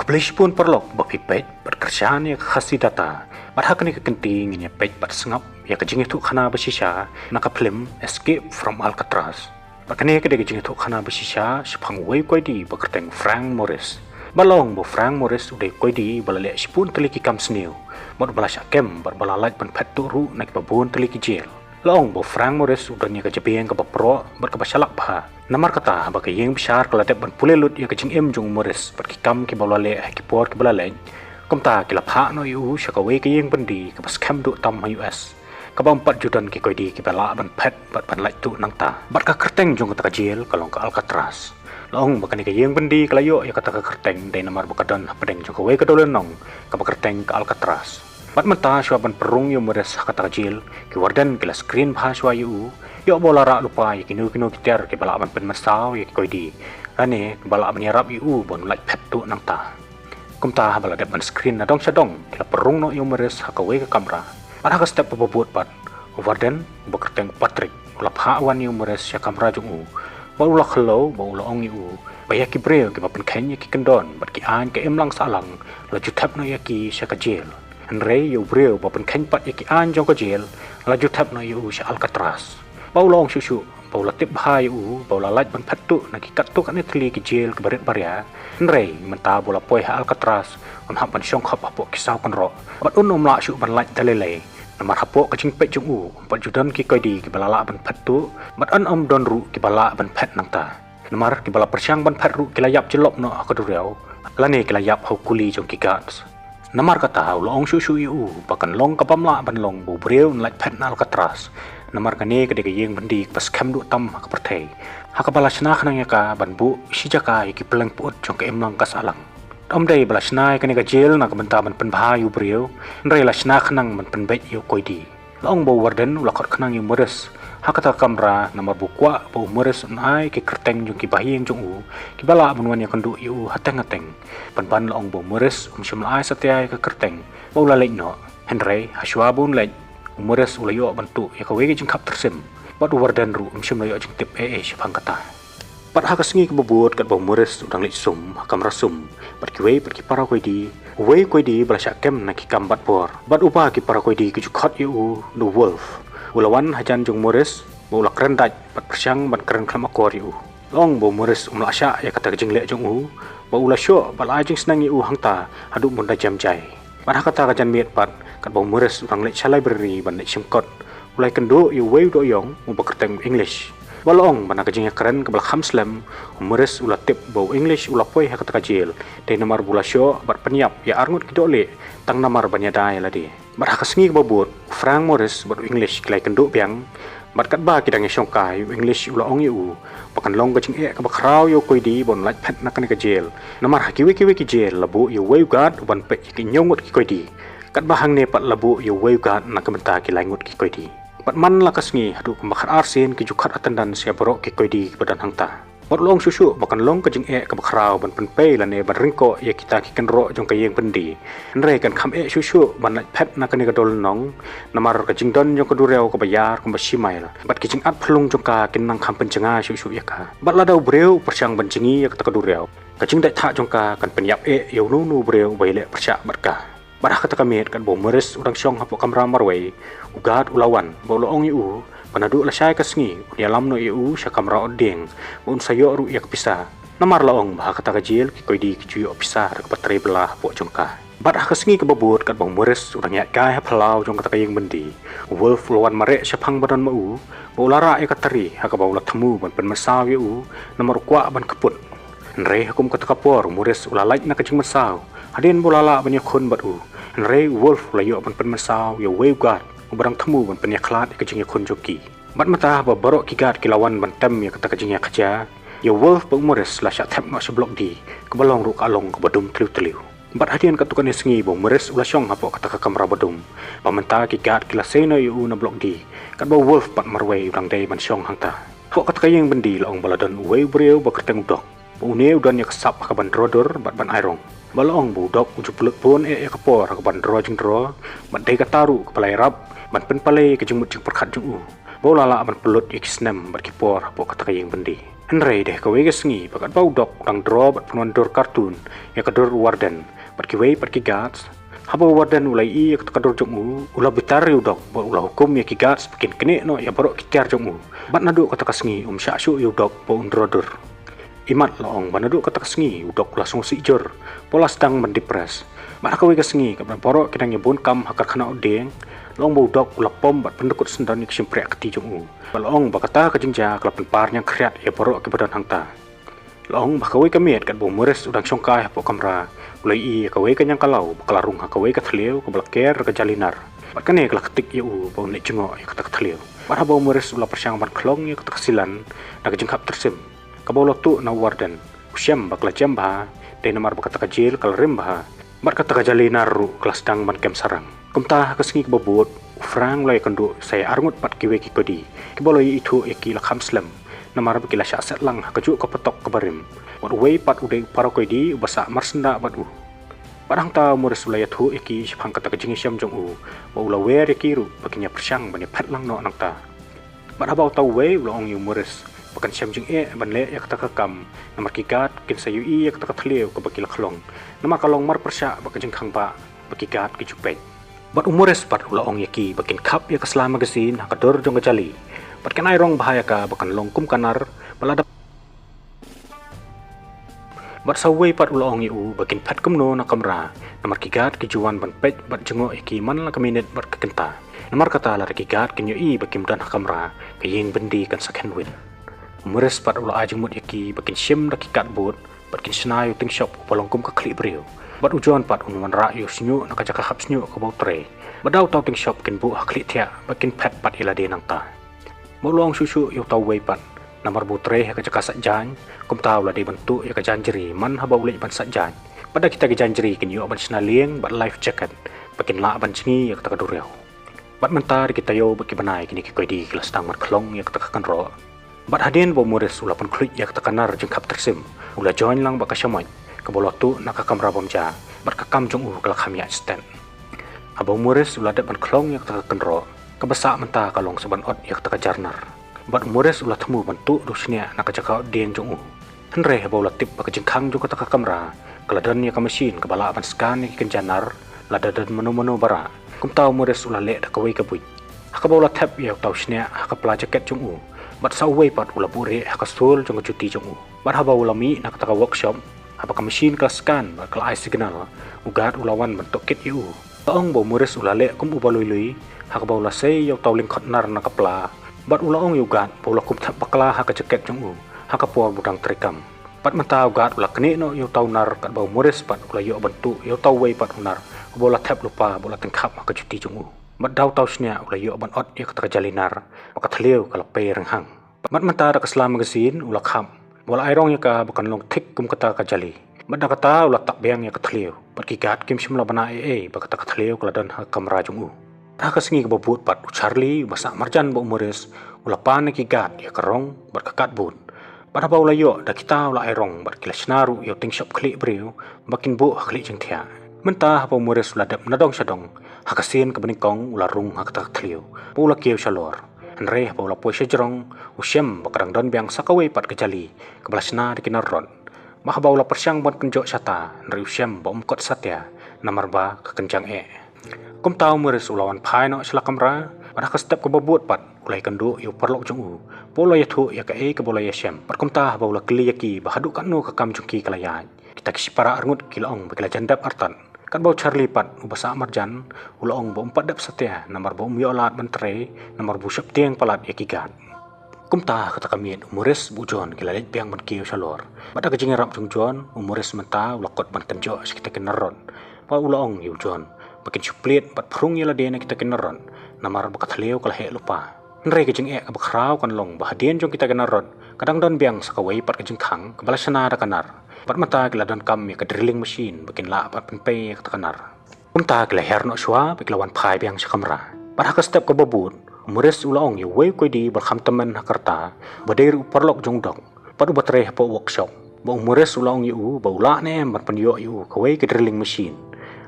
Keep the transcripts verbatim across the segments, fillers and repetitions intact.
Khublei shibun paralok ba phi peit bad kyrshan ïa ka Khasi Data. Bad ha kane ka kynti ngin ïa peit bad sngap ïa ka jingïathuhkhana ba shisha na ka phlim Escape from Alcatraz. Bad kane ka dei ka jingïathuhkhana ba shisha shaphang uwei u koidi ba kyrteng Frank Morris. Bad la ong ba u Frank Morris u dei u koidi ba la leh shibun tylli ki kam sniew, bad ba la shah kem bad ba la lait ban phet tuh ruh na kiba bun tylli ki jel. La ong ba u Frank Morris u don ïa ka jabieng kaba proh bad kaba shalak bha. Namar kata, haba ka ïing bishar ka la dep ban pule lut ïa ka jingim jong u Morris bad ki kam kiba u la leh ha ki por kiba la leit, kumta ki la phah noh ïa u sha kawei ka ïing byndi kaba skhem duh tam ha U S, kaba ym pat ju don ki koidi kiba lah ban phet bad ban lait tuh nangta. Bad ka kyrteng jong kata ka jel ka long ka Alcatraz. La ong ba kane ka ïing byndi ka la ïoh ïa kata ka kyrteng dei namar ba ka don hapdeng jong kawei ka dewlynnong kaba kyrteng ka Alcatraz. Bad mynta shuwa ban pynrung ïa u Morris ha kata ka jel, ki warden ki la screen bha shuwa ïa u, ïoh ba u la rah lypa ïa kino kino ki tiar kiba lah ban pynmynsaw ïa ki koidi, lane kiba lah ban ïarap ïa u ban lait phet tuh nangta. Kumta haba la dep ban screen na dong sha dong, ki la pynrung noh ïa u Morris ha kawei ka kamra. Bad ha ka step kaba bud pat, u warden uba kyrteng Patrick u la phah wan ïa u Morris sha kamra jong u. Bad u la khlem, bad u la ong ïa u ba ïa ki briew kiba pynkheiñ ïa ki kyndon bad ki aiñ ka imlang sahlang la ju thep noh ïa ki sha ka jel. Hynrei ïa u briew ba pynkheiñ pat ïa ki aiñ jong ka jel la ju thep noh ïa u sha Alcatraz. Bad u la ong shuh shuh ba u la tip bha ïa u ba u la lait ban phet tuh na ki katto katne tylli ki jel kiba rit baria. Hynrei mynta ba u la poi ha Alcatraz, un hap ban shong khop hapoh ki saw kynroh bad un ym lah shuh ban lait da lei lei. Namar hapoh ka jingpeit jong u, ym pat ju don ki koidi kiba la lah ban phet tuh, bad un ym don ruh kiba lah ban phet nangta. Namar kiba la pyrshang ban phet ruh ki la ïap jyllop noh ha ka duriaw, lane ki la ïap ha u kuli jong ki guards. Namar kata u la ong shuh shuh ïa u ba kan long kabym lah ban long ba u briew un lait phet na Alcatraz. Namar kane ka dei ka ïing byndi kaba skhem duh tam ha ka pyrthei, ha kaba la shna khnang ïa ka ban buh shi jaka ïa ki pylleng pyut jong ka imlang ka sahlang. Ym dei ba la shna ïa kane ka jel na ka bynta ban pynbha ïa u briew, hynrei la shna khnang ban pynbeit ïa u koidi. La ong ba u warden u la khot khnang ïa u Morris ha kata ka kamra namar ba u kwah ba u Morris un ai ki kyrteng jong ki bahaïing jong u kiba lah ban wan ïakynduh ïa u hateng hateng. Pynban la ong ba u Morris um shym la ai satia ïa ka kyrteng, bad u la leit noh. Hynrei ha shuwa ba un leit, u Morris u la ïoh ban tuh ïa kawei ka jingkhap tyrsim, bad u warden ruh um shym la ïoh jingtip ei ei shaphang kata. Bad ha ka sngi kaba bud katba u Morris u dang leit sum ha kamra sum bad kiwei pat ki para koidi, uwei u koidi ba la shah kem na ki kam bat bor bad uba ki para koidi ki ju khot ïa u da u Wolf, u la wan hajan jong u Morris bad u la kren dait bad pyrshang ban kren khlem akor ïa u. La ong ba u Morris um lah shah ïa kata ka jingleh jong u, bad u la shoh bad la ai jingsneng ïa u hangta haduh ba un da jem jai. Bad ha kata ka janmiet pat, katba u Morris u dang leit sha library ban leit shim kot, u la ïakynduh ïa uwei u dohïong uba kyrteng u English. Bad la ong ba na ka jingïakren kaba la kham slem, u Morris u la tip ba u English u la poi ha kata ka jel dei namar ba u la shoh bad pynïap ïa arngut ki dohlieh tang namar ban ïada ïa lade. Bad ha ka sngi kaba bud, u Frank Morris bad u English ki la ïakynduh biang. Bad katba ki dang ïashongkai, u English u la ong ïa u ba kan long ka jingeh kaba khraw ïa u koidi ba un lait phet na kane ka jel, namar ha kiwei kiwei ki jel la buh ïa uwei u guard uban peit ïa ki hynñiew ngut ki koidi. Katba hangne pat la buh ïa uwei u guard na ka bynta ki lai ngut ki koidi. Bad man la ka sngi haduh kumba khat ar sien ki ju khot attendance ïa baroh ki koidi kiba don hangta. Bad u la ong shuh shuh ba kan long ka jingeh kaba khraw ban pynpei lane ban ryngkoh ïa kita ki kynroh jong ka ïing byndi. Hynrei kan kham eh shuh shuh ban lait phet na kane ka dewlynnong, namar ka jingdon jong ka duriaw kaba ïar kumba shi mail bad ki jingat phyllung jong ka kin nang kham pynjngai shuh shuh ïa ka. Bad lada u briew u pyrshang ban jngi ïa kata ka duriaw, ka jingdait thah jong ka kan pynïap eh ïa uno uno u briew uba ïaleh pyrshah bad ka. Bad ha kata ka miet katba u Morris u dang shong hapoh kamra marwei, u guard u la wan bad u la ong ïa u ba naduh lashai ka sngi un ïalam noh ïa u sha kamra ot dieng, ba un sa ïoh ruh ïa ka pisa. Namar la ong ba ha kata ka jel ki koidi ki ju ïoh pisa da kaba trei bylla hapoh jong ka. Bad ha ka sngi kaba bud katba u Morris u dang ïaid kai ha phyllaw jong kata ka ïing byndi, u Wolf u la wan mareh shaphang ba don ma u, bad u la rah ïa ka tari ha kaba u la thmu ban pynmynsaw ïa u, namar u kwah ban kyput. Hynrei ha kum kata ka por u Morris u la lait na ka jingmynsaw hadien ba u la lah ban ïakhun bad u. Hynrei u Wolf u la ïoh ban pynmynsaw ïa uwei u guard uba dang thmu ban pynïakhlad ïa ka jingïakhun jong ki. Bad mynta haba baroh ki guard ki la wan ban tem ïa kata ka jingïakajia, ïa u Wolf bad u Morris la shah thep noh sha block D, kaba long ruh ka long kaba dum tliw tliw. Bad hadien katto katne sngi ba u Morris u la shong hapoh kata ka kamra ba dum, ba mynta ki guard ki la sei noh ïa u na block D, katba u Wolf pat marwei u dang dei ban shong hangta. Hapoh kata ka ïing byndi la ong ba la don uwei u briew ba kyrteng u Doc. Ba une u don ïa ka sap ha kaban dro dur bad ban ai rong. Ba la ong ba u Doc u ju pynlut bun eh ïa ka por ha kaban dro jingdro, bad dei kata ruh kaba la ïarap ban pynpalei ïa ka jingmut jingpyrkhat jong u, ba u la lah ban pynlut ïa ki snem bad ki por hapoh kata ka ïing byndi. Hynrei dei kawei ka sngi ba katba u Doc u dang draw bad pynwandur cartoon ïa ka dur u Warden bad kiwei pat ki guards, haba u Warden u la ïohi ïa kata ka dur jong u, u la bitar ïa u Doc bad u la hukum ïa ki guards ba kin knieh noh ïa baroh ki tiar jong u. Bad naduh kata ka sngi um shah shuh ïa u Doc ba un draw dur. Imat la ong ba naduh kata ka sngi u Doc u la sngewsih jur bad u la sdang ban depress. Bad ha kawei ka sngi katba baroh ki dang ïa bun kam ha ka khynnah u dieng, la ong ba u Doc u la pom bad pyndykut syndon ïa ka shympriah kti jong u. Bad la ong ba kata ka jingjia ka la pynpar ñiang khriat ïa baroh kiba don hangta. La ong ba ha kawei ka miet katba u Morris u dang shongkai hapoh kamra, u la ïohi ïa kawei ka ñiang kalaw ba ka la rung ha kawei ka thliew kaba la ker da ka jali nar. Bad kane ka la ktik ïa u ba un leit jngoh ïa kata ka thliew. Bad haba u Morris u la pyrshang ban khlong ïa kata ka silan da ka jingkhap tyrsim kaba u la tuh na u Warden, u shem ba ka la jem bha, dei namar ba kata ka jel ka la rim bha. Bad kata ka jali nar ruh ka la sdang ban kem sarang. Kumta ha ka sngi kaba bud, u Frank u la ïakynduh sa ïa arngut bad kiwei ki kodi kiba u la ïohi thuh ïa ki la kham slem, namar ba ki la shah set lang ha kajuh ka patok kaba rim. Bad uwei pat u dei u para kodi uba sah marsyndah bad u. Bad hangta u Morris u la ïathuh ïa ki shaphang kata ka jingïashem jong u, ba u la wer ïa ki ruh ba kin ïa pyrshang ban ïa phet lang noh nangta. Bad haba uta uwei u la ong ïa u Morris ba kan shem jingeh ban leh ïa kata ka kam, namar ki guard kin sa ïohi ïa kata ka thliew kaba ki la khlong, namar ka long mar pyrshah bad ka jingkhang bah ba ki guard ki ju peit. Bad u Morris pat u la ong ïa ki ba kin khap ïa ka sla magazine ha ka dur jong ka jali, bad kin ai rong bha ïa ka ba kan long kum ka nar ba la dap. Bad sa uwei pat u la ong ïa u ba kin phet kumno na kamra, namar ki guard ki ju wan ban peit bad jngoh ïa ki man la ka minit bad ka kynta. Namar kata lada ki guard kin ïohi ba kim don ha kamra, ka ïing byndi kan sa khenwit. U Morris pat u la ai jingmut ïa ki ba kin shim da ki katbut bad kin shna ïa u tyngshop uba long kum ka khlieh briew. Bad u John pat un wanrah ïa u shñiuh na ka jaka hap shñiuh kaba u trei. Bad da uta u tyngshop kin buh ha khlieh thiah bad kin phet pat ïa lade nangta. Bad u la ong shuh shuh ïa uta uwei pat, namar ba u trei ha ka jaka sait jaiñ, kumta u la dei ban tuh ïa ka jainjri man haba u leit ban sait jaiñ. Bad da kita ki jainjri kin ïoh ban shna lieng bad life jacket ba kin lah ban jngi ïa kata ka duriaw. Bad mynta da ki taïew bad ki bnai kine ki koidi ki la sdang ban khlong ïa kata ka kynroh. Bad hadien ba u Morris u la pynkhluit ïa kata ka nar jingkhap tyrsim, u la join lang bad ka shamoit kaba u la tuh na ka kamra bym ja, bad ka kam jong u ka la kham ïaid stet. Haba u Morris u la dep ban khlong ïa kata ka kynroh, kaba sah mynta ka long sa ban ot ïa kata ka jar nar. Bad u Morris u la thmu ban tuh da u shniah na ka jaka ot dieng jong u. Hynrei haba u la tip ba ka jingkhang jong kata ka kamra ka la don ïa ka machine kaba lah ban scan ïa ki kynja nar lada don mano mano ba rah, kumta u Morris u la leh da kawei ka buit, ha kaba u la thep ïa uta u shniah ha ka pla jaket jong u. Bad sa uwei pat u la buhrieh ha ka sol jong ka juti jong u. Bad haba u la mih na kata ka workshop, haba ka machine ka la scan bad ka la ai signal, u guard u la wan ban tohkit ïa u. La ong ba u Morris u la leh kum uba lui lui, ha kaba u la sei ïa uta u lyngkhot nar na ka pla. Bad u la ong ïa u guard ba u la kum thep bakla ha ka jaket jong u, ha ka por ba u dang trei kam. Bad mynta u guard u la knieh noh ïa uta u nar katba u Morris pat u la ïoh ban tuh ïa uta uwei pat u nar uba u la thep lypa bad u la tyngkhap ha ka juti jong u. Bad da uta u shniah u la ïoh ban ot ïa kata ka jali nar, bad ka thliew ka la pei rynghang. Bad mynta da ka sla magazine u la khap, u la ai rong ïa ka ba kan long thik kum kata ka jali. Bad da kata u la tak biang ïa ka thliew, bad ki guard kim shym la bna ei ei ba kata ka thliew ka la don ha ka kamra jong u. Ha ka sngi kaba bud pat u Charlie uba sah marjan bad u Morris u la pan ïa ki guard ïa ka rong bad ka katbut. Bad haba u la ïoh da kita u la ai rong bad ki la shna ruh ïa u tyngshop khlieh briew ba kin buh ha khlieh jingthiah. Mynta haba u Morris u la dep na dong sha dong, ha ka sien kaba nyngkong u la rung ha kata ka thliew ba u la kiew shalor. Hynrei haba u la poi sha jrong, u shem ba ka dang don biang sa kawei pat ka jali kaba la shna da ki nar rot. Bad haba u la pyrshang ban kynjoh shata, hynrei u shem ba um kot satia, namar ba ka kynjang eh. Kumta u Morris u la wan phai noh sha la kamra, bad ha ka step kaba bud pat u la ïakynduh ïa u paralok jong u ba u la ïathuh ïa kaei kaba u la ïashem. Bad kumta haba u la kylli ïa ki ba haduh katno ka kam jong ki ka la ïaid, kita ki shipara arngut ki la ong ba ki la jan dep artat. Katba u Charlie pat uba sah marjan u la ong ba um pat dep satia namar ba um ïoh lad ban trei namar ba u sheptieng palat ïa ki guard. Kumta ha kata ka miet u Morris bad u John ki la leit biang ban kiew shalor. Bad da ka jingïarap jong u John, u Morris mynta u la kot ban kynjoh sha kita ki nar rot. Bad u la ong ïa u John ba kin shu plied bad phrung ïa lade na kita ki nar rot, namar ba ka thliew ka la heh lypa. Hynrei ka jingeh kaba khraw kan long ba hadien jong kita ki nar rot ka dang don biang sa kawei pat ka jingkhang kaba la shna da ka nar. Bad mynta ki la donkam ïa ka drilling machine ba kin lah ban pynpei ïa kata ka nar. Kumta ki la hiar noh shuwa bad ki la wan phai biang sha kamra. Bad ha ka step kaba bud, u Morris u la ong ïa uwei u koidi ba la kham tymmen ha ka rta, ba dei ruh u paralok jong u Doc bad uba trei hapoh workshop, ba u Morris u la ong ïa u ba u lah ne em ban pynïoh ïa u kawei ka drilling machine.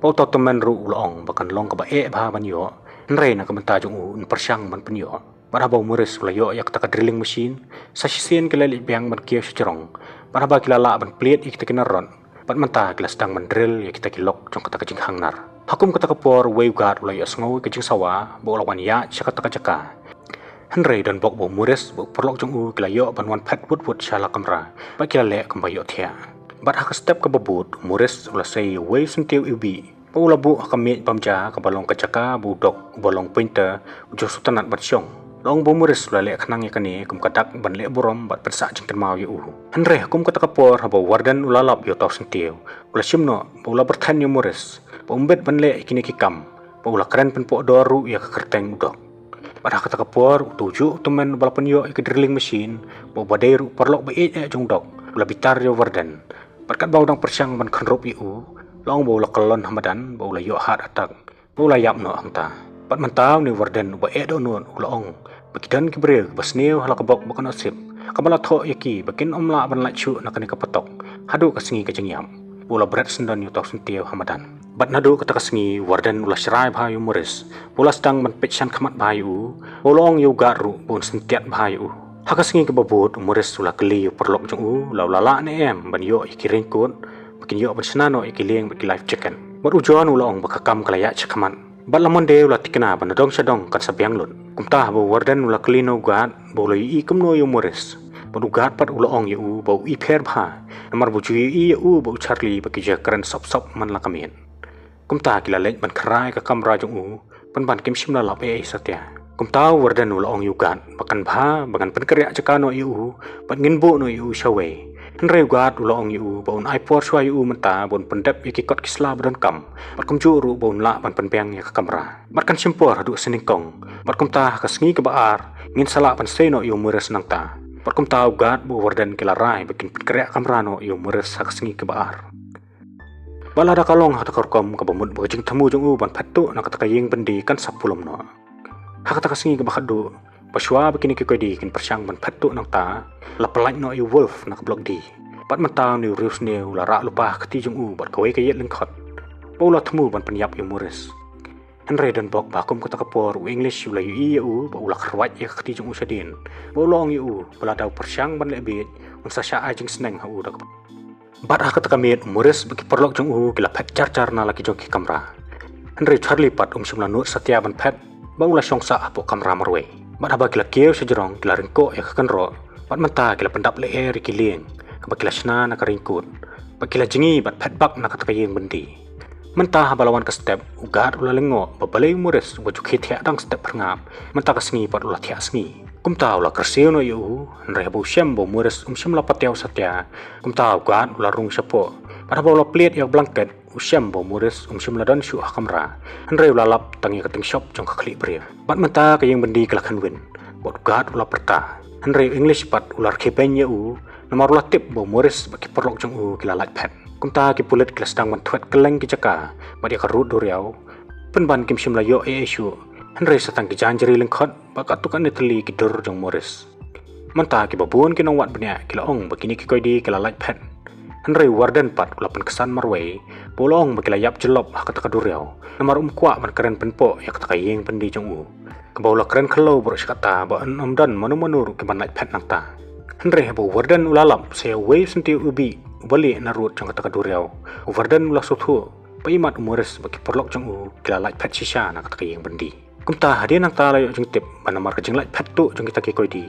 Ba uta u tymmen ruh u la ong ba kan long kaba eh bha ban ïoh, hynrei na ka bynta jong u un pyrshang ban pynïoh. Bad haba u Morris u la ïoh ïa kata ka drilling machine, sa shisien ki la leit biang ban kiew sha jrong. Bad haba ki la lah ban plied ïa kita ki nar rot, bad mynta ki la sdang ban drill ïa kita ki lok jong kata ka jinghang nar. Ha kum kata ka por uwei u guard u la ïohsngew ïa ka jingsawa bad u la wan ïaid sha kata ka jaka. Hynrei don bok ba u Morris bad u paralok jong u ki la ïoh ban wan phet wut wut sha la kamra bad ki la leh kumba ïohthiah. Bad ha ka step kaba bud u Morris u la sei ïa uwei u syntiew iwbih bad u la buh ha ka miej bam ja kaba long ka jaka ba u Doc uba long painter u ju sngewtynnat ban shong. La ong ba u Morris u la leh khnang ïa kane kum ka dak ban leh burom bad pynsah jingkynmaw ïa u. Hynrei ha kum kata ka por haba u Warden u la lap ïa uta u syntiew, u la shim noh bad u la pyrthen ïa u Morris ba um bit ban leh ïa kine ki kam bad u la kren pynpoh dor ruh ïa ka kyrteng u Doc. Bad ha kata ka por uto u juh u tymmen uba la pynïoh ïa ka drilling machine bad uba dei ruh u paralok ba ïeit eh jong u Doc u la bitar ïa u Warden. Bad katba u dang pyrshang ban khynrup ïa u, la ong ba u la kyllon ha madan bad u la ïoh heart attack bad u la ïap noh hangta. Bad mynta une u Warden uba eh dohnud u la ong ba ki don ki briew kiba sniew ha la ka bok ba ka nusip kaba la thoh ïa ki ba kin ym lah ban lait shuh na kane ka patok haduh ka sngi ka jingïap. Bad u la bret syndon ïa uta u syntiew ha madan. Bad naduh kata ka sngi u Warden u la shrai bha ïa u Morris bad u la sdang ban peit shan khmat bha ïa u bad u la ong ïa u guard ruh ba un syntiat bha ïa u. Ha ka sngi kaba bud u Morris u la kylli ïa u paralok jong u la u la lah ne em ban ïoh ïa ki raincoat ba kin ïoh ban shna noh ïa ki lieng bad ki life jacket. Bad u John u la ong ba ka kam ka la ïaid sha khmat. Bad la Monday u la tikna ba na dong sha dong kan sa biang lut. Kumta haba u Warden u la kylli na u guard ba u la ïohi kumno ïa u Morris, bad u guard pat u la ong ïa u ba u i pher bha namar ba u ju ïohi ïa u bad u Charlie ba ki ju kren sop sop man la ka miet. Kumta ki la leit ban khrai ka kamra jong u, pynban kim shym la lap ei ei satia. Kumta u Warden u la ong ïa u guard ba kan bha ba ngan pynkynriah jaka noh ïa u bad ngin buh noh ïa u shawei. Hynrei u guard u la ong ïa u ba un ai por shuwa ïa u mynta ba un pyndep ïa ki kot ki sla ba donkam bad kumjuh ruh ba un lah ban pynbiang ïa ka kamra. Bad kan shim por haduh sha nyngkong. Bad kumta ha ka sngi kaba ar ngin sa lah ban sei noh ïa u Morris nangta. Bad kumta u guard bad u Warden ki la rai ba kin pynkynriah kamra noh ïa u Morris ha ka sngi kaba ar. Bad lada ka long ha kata ka rukom kaba mut ba ka jingthmu jong u ban phet tuh na kata ka ïing byndi kan sa pulom noh. Ha kata ka sngi kaba khatduh, ba shuwa ba kine ki koidi kin pyrshang ban phet tuh nangta, la pyllait noh ïa u Wolf na ka block D. Bad mynta une u riewsniew u la rah lypa ha ka kti jong u bad kawei ka ïit lyngkhot bad u la thmu ban pynïap ïa u Morris. Hynrei don bok ba kum kata ka por u English u la ïohi ïa u bad u la kyrwat ïa ka kti jong u shadien bad u la ong ïa u ba lada u pyrshang ban leh bieit un sa shah ai jingsneng ha u da kaba. Bad ha kata ka miet u Morris bad ki paralok jong u ki la phet jar jar na la ki jong ki kamra. Hynrei u Charlie pat um shym la nud satia ban phet bad u la shong sah hapoh kamra marwei. Bad haba ki la kiew sha jrong ki la ryngkoh ïa ka kynroh bad mynta ki la pyndap lyer ïa ki lieng kaba ki la shna na ka raincoat bad ki la jngi bad phet bak na kata ka ïing byndi. Mynta haba la wan ka step u guard u la lyngngoh ba balei u Morris uba ju khie thiah dang step phyrngap mynta ka sngi pat u la thiah sngi. Kumta u la kyrsiew noh ïa u, hynrei haba u shem ba u Morris um shym la patiaw satia, kumta u guard u la rung shapoh. Bad haba u la plied ïa ka blanket u shem ba u Morris um shym la don shuh ha kamra, hynrei u la lap tang ïa ka tyngshop jong ka khlieh briew. Bad mynta ka ïing byndi ka la kynwin bad u guard u la pyrta. Hynrei u English pat u la rkhie beiñ ïa u namar u la tip ba u Morris bad ki paralok jong u ki la lait phet. Kumta ki pulit ki la sdang ban thwet kylleng ki jaka bad ïa ka rud duriaw. Pynban kim shym la ïoh ei ei shuh, hynrei sa tang ki janjri lyngkhot bad katto katne tylli ki dur jong u Morris. Mynta kiba bun ki nongwad bniah ki la ong ba kine ki koidi ki la lait phet. Hynrei u Warden pat u la pynksan marwei bad u la ong ba ki la ïap jyllop ha kata ka duriaw namar um kwah ban kren pynpoh ïa kata ka ïing byndi jong u, kaba u la kren khyllew baroh shi katta ba yn ym don mano mano ruh ki ban lait phet nangta. Hynrei haba u Warden u la lap sa ïa uwei u syntiew iwbih uba lieh na rud jong kata ka duriaw, u Warden u la sngewthuh ba imat u Morris bad ki paralok jong u ki la lait phet shisha na kata ka ïing byndi. Kumta hadien nangta la ïoh jingtip ba namar ka jinglait phet tuh jong kita ki koidi,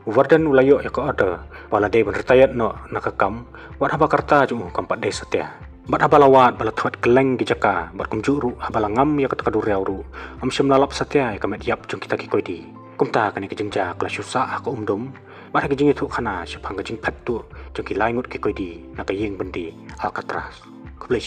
u Warden u la ïoh ïa ka order ba la dei ban retired noh na ka kam, wat haba ka rta jong u kam pat dei satia. Bad haba la wad ba la thwet kylleng ki jaka bad kumjuh ruh haba la ngam ïa kata ka duriaw ruh, um shym la lap satia ïa ka met ïap jong kita ki koidi. Kumta kane ka jingjia ka la shu sah ha ka umdum bad ha ka jingïathuhkhana shaphang ka jingphet tuh jong ki lai ngut ki koidi na ka ïing byndi Alcatraz. Khublei.